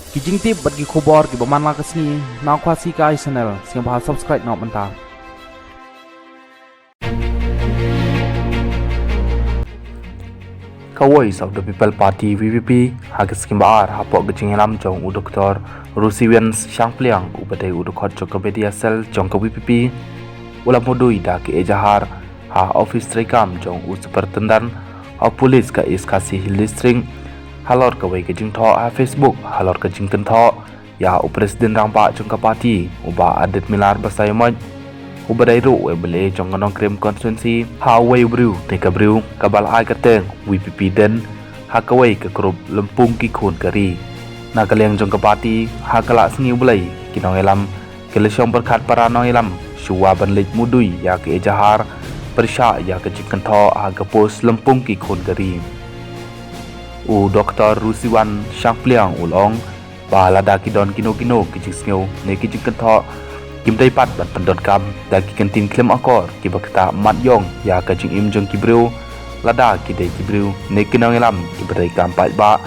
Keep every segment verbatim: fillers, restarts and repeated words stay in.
Ki jingtip bad ki khubor kiba man la ka sngi na Khasi Kai Channel, sngewbha subscribe noh mynta. Ka Voice of the People Party, V P P, ha ka sngi ba ar hapoh ka jingïalam jong u Doctor Rusiwan Shangpliang, uba dei u dkhot jong ka media cell jong ka V P P, u la mudui da ka ejahar ha office treikam jong u Superintendent of Police ka East Khasi Hills District, halor kawei ka jingthoh ha Facebook halor ka jingkynthoh ïa u President Rangbah jong ka party, u Bah Ardent Miller Basaiawmoit, uba dei ruh u M L A jong ka Nongkrem constituency, ha uwei u briew ne ka briew kaba la ai kyrteng V P P Dent ha kawei ka group Lympung Ki Khun Ka Ri. Na ka liang jong ka party, ha ka la sngi U Blei, ki nongïalam ki la shong pyrkhat para nongïalam shuwa ban leit mudui ïa ka ejahar pyrshah ïa ka jingkynthoh ha ka post Lympung Ki Khun Ka Ri. U Doctor Rusiwan Shangpliang u la ong ba lada ki don kino kino ki jingsngew ne ki jingkynthoh, kim dei pat ban pyndonkam da ki kyntien khlem akor kiba ktah mat ïong ïa ka jingim jong ki briew, lada ki dei ki briew ne ki nongïalam kiba dei kam paidbah,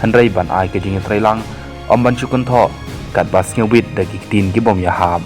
hynrei ban ai ka jingïatreilang, ym ban shu kynthoh katba sngewbit da ki ktien ki bym ïahap.